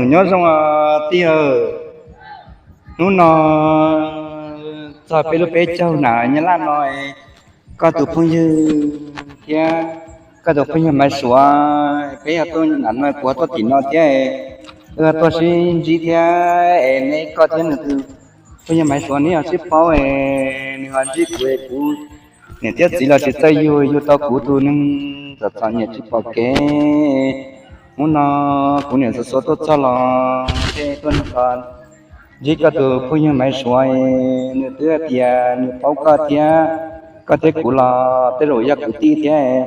Nyob zoo tij, hnub no txog peb lub peb caug na Nyab Laj no, koj tus phooj ywg thiab koj tus phooj ywg Maiv Suav, peb yog tuaj nram no, kuv tuaj tim no thiab, wb tuaj sib ntsib thiab es neb, koj thiab nws tus phooj ywg Maiv Suav neb ho sib paub es nws ho ntsib kuv es kuv niam thiab txiv los tsis txawj yug, yug tau kuv tus neeg txom txom nyem tsis pom kev. Hnub no kuv niam Xov Xuav tuaj txog los thiaj tuaj ntsib koj tus phooj ywg Maiv Suav, nws twb hais tias nws paub koj thiab, koj thiab kuv los tej zaum yog kwv tij thiab,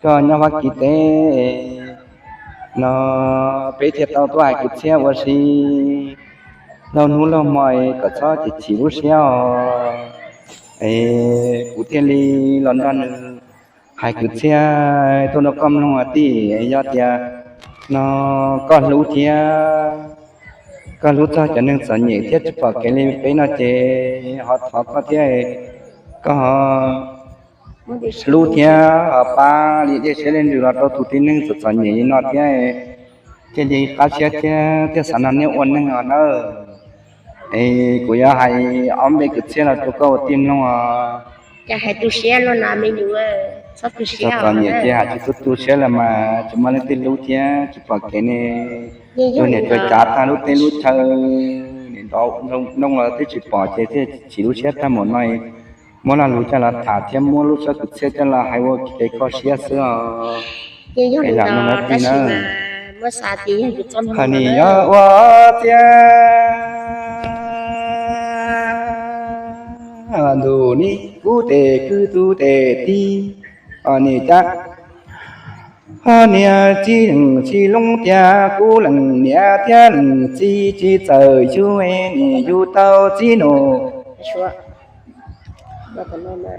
koj nyob Fab Kis teb no, peb thiaj tau tuaj hais kwv txhiaj ua si laug hnub laug hmo kom txhob chim chim lub siab os. Es kuv thiaj li los nrog nws hais kwv txhiaj tuaj rau koj mloog os tij. Yog tias no koj hlub thiab koj hlub txog cov neeg txom nyem thiab tsis pom kev li peb no ces ho thov koj thiab, koj ho hlub thiab ho pab li dej siab dej ntsws los rau tus tib neeg txom txom nyem li no thiab, thiaj li qab siab thiab thiaj xav nrog neb ua neeg os nawb. Es kuv yuav hais ob npe kwv txhiaj los rau koj ua tij mloog os. Txom txom nyem ces hais tsis txhob tu siab lawm mas tsis muaj leej twg hlub thiab tsis pom kev ne. Tus niam tsuas cav tag lub teb lub chaw, niam nroo los twb tsis pom ces thiaj chim lub siab tag mus no. Muab lo lus coj los tham thiab muab lub suab kwv txhiaj coj los hais ua kev kho siab xwb os. Es lam no na tij na. Hos nim yog ua txiaj ntus ni kub tes kwv tus tes tij, hos nim cab, hos niam txiv leej tsis loob tias kuv leej niam thiab leej txiv tsis txawj yug, nim yug tau txiv nus.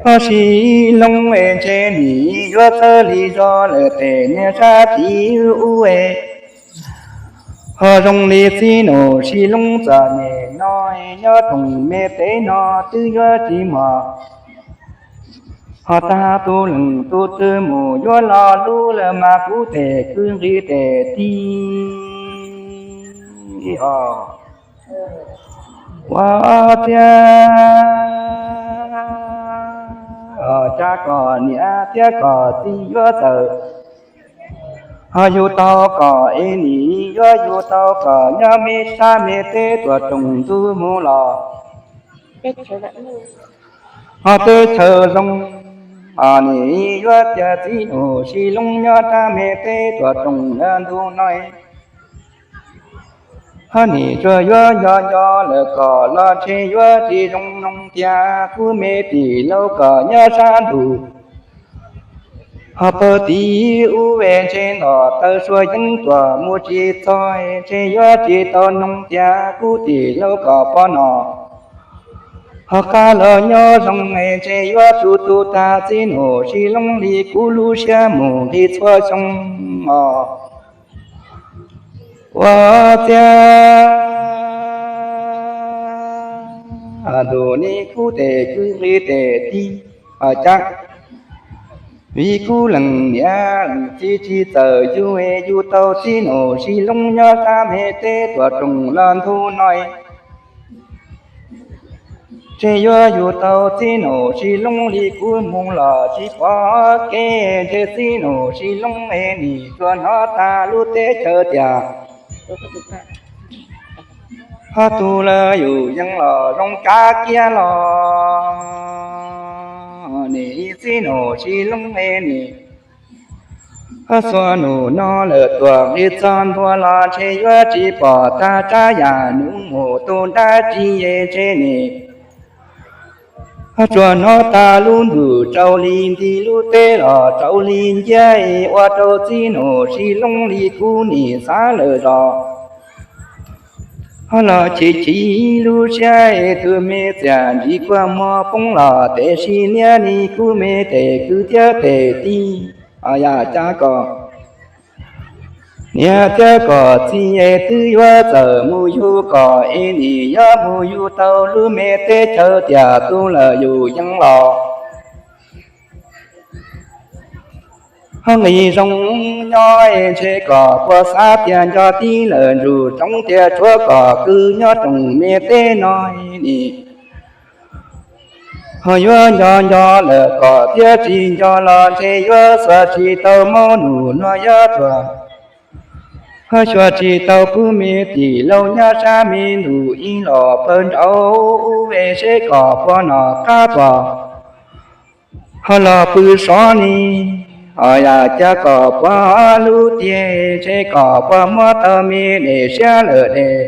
Hos sib loob es ntshe nim yuav txawj li zog lawm tes niag sab tid ub es. Hos zoo li txiv nus sib loob txom nyem no, nyob rooj me teb no twb yuav tsis mos. Hos tag tus leej tus twg mus yuav lo lub lawm mas kub tes kwv nqi tes tij os. Ua txiaj, cab kom niam thiab kom txiv yuav txawm, hos yug tau kom es nim yuav yug tau kom nyob me sab me teb tuam rooj ntug mus los. Hos teb chaws zoo, hos nim yuav tias txiv nus sib loob nyob rab me teb tuam rooj ntug no. Hos nim tsuas yuav nco nco lawm kom los ntshe yuav tsis zoo noo tias kub me tim laug kom nyob sab ntuj. Hos pawg tim ub es ntshe ntom taw sua yeeb tuam mus tsis txog, ntshe yuav tsis tau noo tias kub tim laug kom pom no. Hos qab los nyob zoo es ntshe yuav tsum tu tag txiv nus sib loob li kub lub siab mus nqi txhua xyoo os. Ua txiaj, ntus ni kub tes kwv nqi tes tij, cab, vim kub leej niam leej txiv tsis txawj yug, yug tau txiv nus sib loob nyob sab me teb tuam rooj los ntug no. Ntshe yuav yug tau txiv nus sib loob li kub mus los tsis pom kev, ntshe txiv nus sib loob es nim tsuas hnov tag lub teb chaws tias, hos tus lawv yus yeej los zoo kav kiag los, nim txiv nus sib loob es nim, hos xuas nus no lawm tuam nqi txog ntua los ntshe yuav tsis pom tag tsab yam nus mus tu dab tsi es ntshe nim, hos tsuas hnov tag lub ntuj tsaus li nti lub teb los tsaus li nciab, ua rau txiv nus sib loob li kub nim xav lawm zos. Hos los chim chim lub siab es tus me txiaj ntsim kua muag poob los tes sis niab ni kub me tes kwv thiab tes tij, yam cab kom niam thiab kom txiv es twb yuav txawm mus yug kom es nim yuav mus yug tau lub me teb chaws tias tus lawv yus yeej los. Ho nqis zoo nyob ntshe kom puas xav tias nco tib lawm ntsuj roob tias tshuav kom kwv nyob rooj me teb no ni. Ho yuav nco nco lawm kom thiab tsis nco los ntshe yuav xuas tsis tau maub num no yuav tuag. Ho xyuas tsis tau kuv me tim laus nyob sab me ntuj ib los pawg nraud ub ve seb kom puas nom qab pom. Ho los pw sov ni, ho yam cas kom puas hlub tiag, ntshe kom puas muab tau me dej siab lawm dej.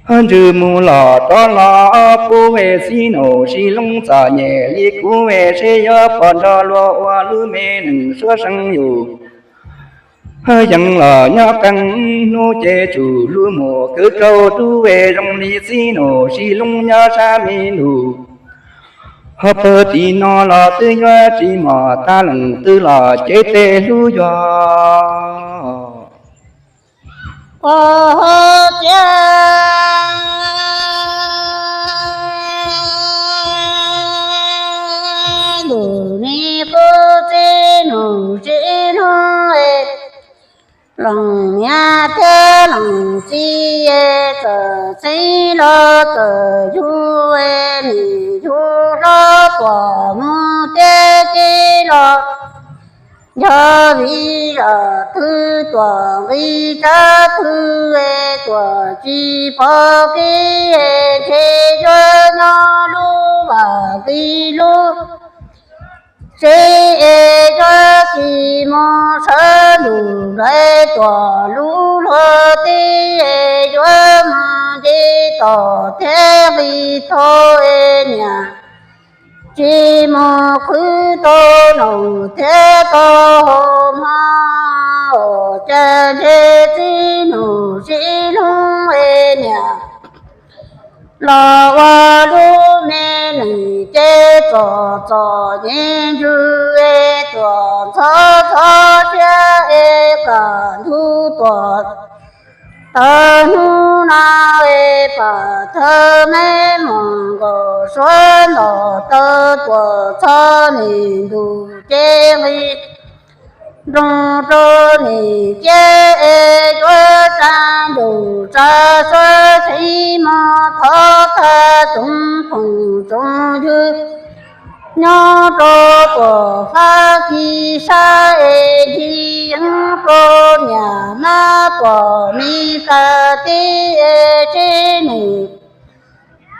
Ho ntsws mus los rov los pub ve xib naum sib loob txom nyem li kuv ve seb yuav pom nrog luag ua lub me neej suab seev yus. Ho yees los nyob qees hnub ces tsum lub mus kwv kaug rub ve zoo li xib naum sib loob nyob sab me ntuj. Ho pawg tim no los twb yuav tsis mom tas leej twg los cev tes hlub yog. Ua hauv tsev ntuj ni qub tsev nus tsev hlub, loos niam thiab loos txiv, txawm txheeb los txawm yug, nim yug hlob tuam mus thiab txiv los nco vim zam twg tuam nqi tsab twg, tuam tsis pom kev ntshe yuav nyob lub vam nqi lub tsev, yuav tsis mus sawv ntuj nplais tuam lub luag teb, yuav mus nce toj thiab nqis thoob, niam tsis mus qhwv tau noog thiab tau haus hmo, cas ntshe txiv nus txiv hlob niam los ua lub me neej ces txom txom nyem ntsws, tuam ntxhov ntxhov siab es kam ntug tuam tawg hnub no, pam thawj me mom nkaus suav ntom tawg tuam txhov nim ntuj ces nqis nroos rau nim ciab es yuav tsa ntuj tsa suav xeev mos thov thaj tsoom phooj tsoom ywg nyob rau tuam fab kis sab es nthi yeeb rau niam mab tuam me kas teb es tsev neeg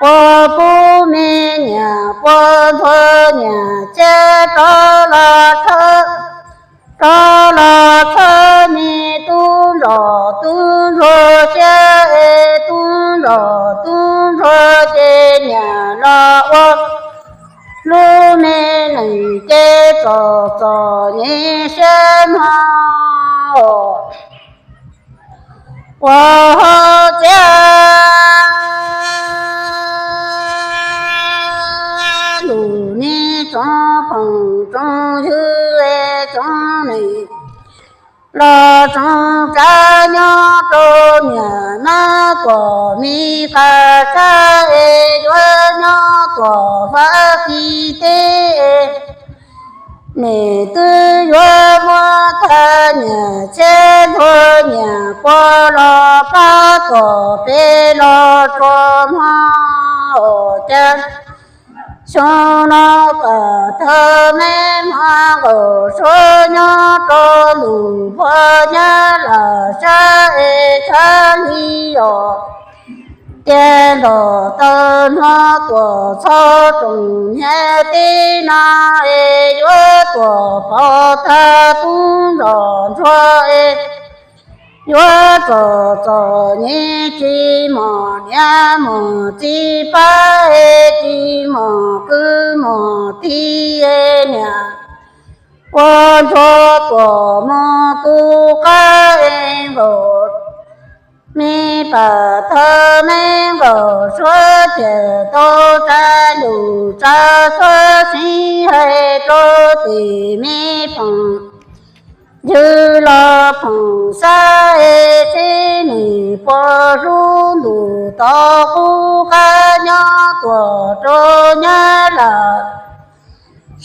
puas pub me niam puas ntxhua niam ciab rov los txhawb, rov los txhawb me tub nrog tub ntsuag siab es tub nrog tub ntsuag ces niam los ua lub me neej ces txom txom nyem siab mog. Ua hauv tsev ntuj ni tsoom phooj tsoom ywg tsoom neej los tsoom tsav nyob rau niam mab tuam me kas sab es yuav nyob tuam fab kis teb, nim twb yuav muab thaj niam ciab ntxhua niam puas los pab tuam pem los tsuas hmo, cas xyoo no pam thawj me hmo nkaus suav nyob rau ntuj puag nyab laj sab es tshab li os. Ces nrog tawg hno tuam txhov tsoom niam teb no es yuav tuam pov thaj tub nrog ntsuag es yuav txom txom nyem tsis mos niam mos txiv pab es tsis mos kwv mos tij niam ua ntsuag tuam mus tu qab es nkaus me pam thawj me nkaus suav tias tau tsa ntuj tsa suav xeev hais rau tim me phooj ywg los phooj xab es tsev neeg puas hlub ntuj tod qub qab nyob tuam rau nyab laj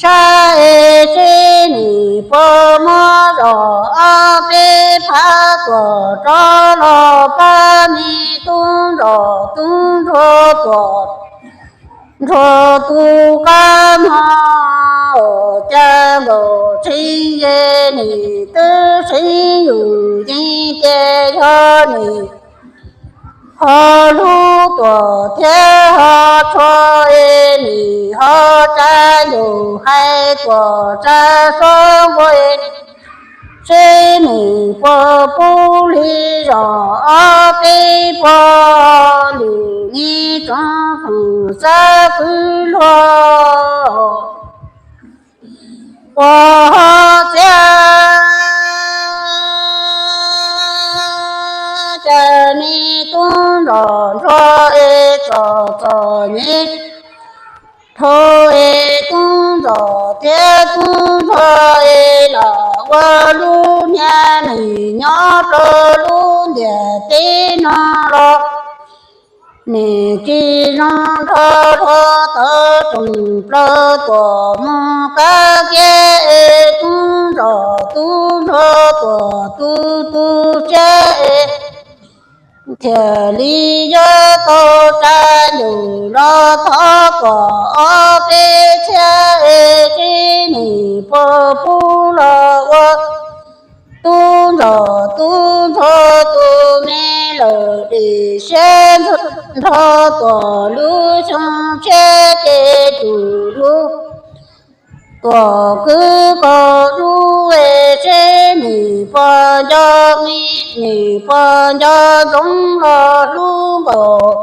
saib es seb nws puas muab zos ob peb phab tuam rov los pab me tub nrog tub ntsuag tuam ntsuag tus qab mog. Cas nkaus tseeb ze nws twb seev yus yeej tias yog nws ho hlub tuam thiab ho tshua es nws ho tsa yus hais tuam tsa xob nqua es seb nws puas pub li zos ob peb puas nws neb tsoom phooj xab pwg luag uas ho txiav cas me tub nrog ntsuag es txom txom nyem dhau es tub ntxawm thiab tub ntxawg es los ua lub niag nws nyob rau lub ntiaj teb no los nws tsis zoo nrho rau tawv rooj plaws tuam mus kab kiab es tub ntxawm tub ntxawg tuam tu tu siab es thiaj li yuav tau tsa yus los thov kom ob peb txhiab es seb nws puas pub los ua tub ntxawm tub ntxawg tus me lawm dim siab nrho tuam lub xyoo tshiab ces tus lub tuam kwv kaum lub es seb nws puas nco me nws puas nco ntsoov los hlub nkaus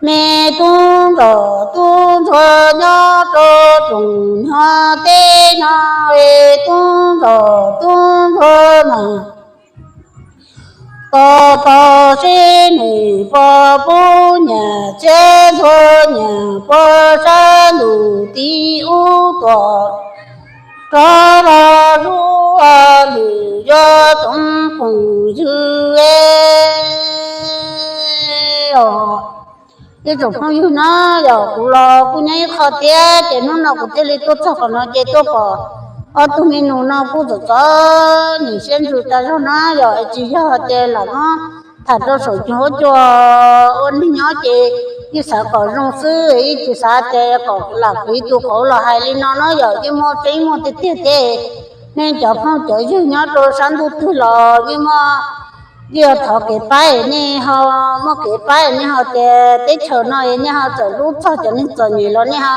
me tub ntxawm tub ntxawg nyob rau tsoom nyuag teb no es tub ntxawm tub ntxawg mas tos tos seb nws puas pub nyam txiab ntxhua nyam puas sab ntuj tim ub tuam rov los hlub nws yuav tsoom phooj ywg os. Ib tsoom phooj ywg na, yog kuv los kuj nyob ib qho thiab ces hnub no kuv thiaj li tuaj txog qhov no ces tuaj pom ob tug me nus no kuj txom txom nyem siab ntsws tas zog na, yog tsis yog ces lam muab tham rau saum cov huab cua ua neeg nyob ces yeej xav kom zoo xwb, yeej tsis xav tias kom lam kuv ib tug qauv los hais li no na, yog yeej muaj tseeb muaj tiag tiag thiab. Nej cov phooj cov ywg nyob rau sab ntuj twg los yeej muaj, yeej thov kev pab, nej ho muaj kev pab, nej ho tias teb chaws no nej ho txawm hlub txog cov neeg txom nyem los nej ho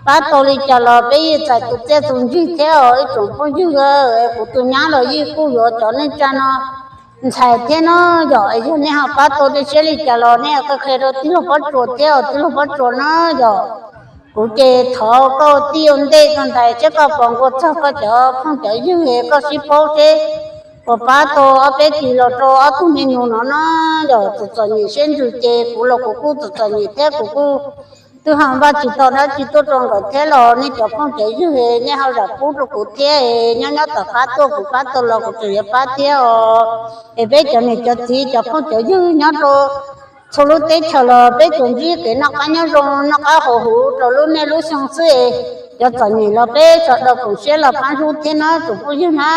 pab tau li cas los peb yeej txais tus txiaj tus ntsig thiab os ib tsoom phooj ywg. Kuv tus nyab los yeej kuj yuav cov neej tsa no ntxhais thiab no, yog yog nej ho pab tau tej siab li cas los nej qhia qhia rau tij laug Pob Tsuas thiab os, tij laug Pob Tsuas na, yog kuv ces thov koj tij ua ntej rau ntawd seb koj puas nquag txog koj cov phooj cov ywg es koj sib paub seb puas pab tau ob peb tis los rau ob tug me nus no na. Yog txom txom nyem siab ntsws ces kuv los kuv kuj txom txom nyem thiab, kuv kuj twb ho npaj tsis tau dab tsi tuaj rau nkawd thiab los nej cov phooj cov ywg nej ho zam pub rau kuv thiab, nyob nyob tom qab tuaj kuv pab tau los kuv tseem yuav pab thiab os. Es peb cov niam cov txiv cov phooj cov ywg nyob rau txhua lub teb chaws los peb tsuas ntsib kev noj qab nyob zoo noj qab haus huv rau lub niaj lub xyoo xwb es cov txom nyem los peb sawv daws koom siab los pab hlub thiab na tsoom phooj ywg na.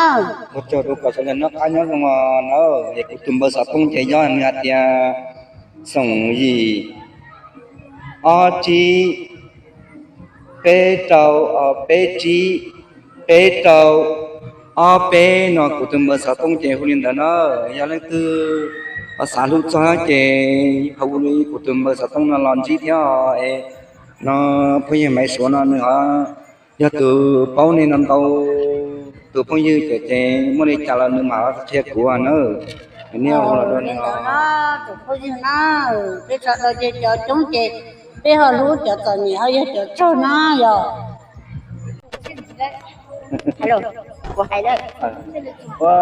Ua tsaug rau kom sawv daws noj qab nyob zoo os na. Es kuv tus npawb xov tooj ces yog nws hais tias xoom yim ob tsib peb rau peb tsib peb rau ob peb no, kuv tus npawb xov tooj ces hu li ntawd na. Yog leej twg ho xav hlub txog ces ho hu li kuv tus npawb xov tooj no los ntsib thiab os. No phooj ywg Maiv Suav no nws ho yog tus paub nej no ntau tus phooj ywg ces, ces muaj li cas los nws mam qhia kuv na. Niaj hu los rau nws os. Tus phooj ywg na, peb sawv daws ces cov coob ces peb ho hlub cov txom nyem ho yog cov tsawg na yog. Ua,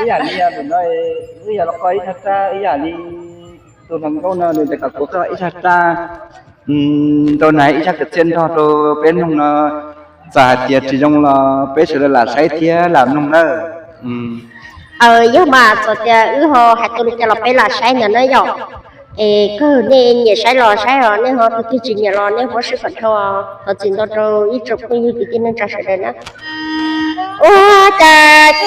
ib yam li no, wb yog los koj ib thaj tsab ib yam li tus hluas nkauj no nws tias kom kuv koj ib thaj tsab rau nais ib zaj kwv txhiaj nrog rau peb mloog no, txawm hais tias tsis zoo los peb sawv daws lam saib thiab lam mloog nawb. Aw, yog mas txawm tias wb ho hais tau li cas los peb lam saib ntawd na yom. Es kawg nej nyiam saib los saib os, nej ho tus twg tsis nyiam los nej muab sib kom dhau. Thov txim ntau rau ib tsoom phooj ywg kwv tij neej tsa sawv daws na. Ua cas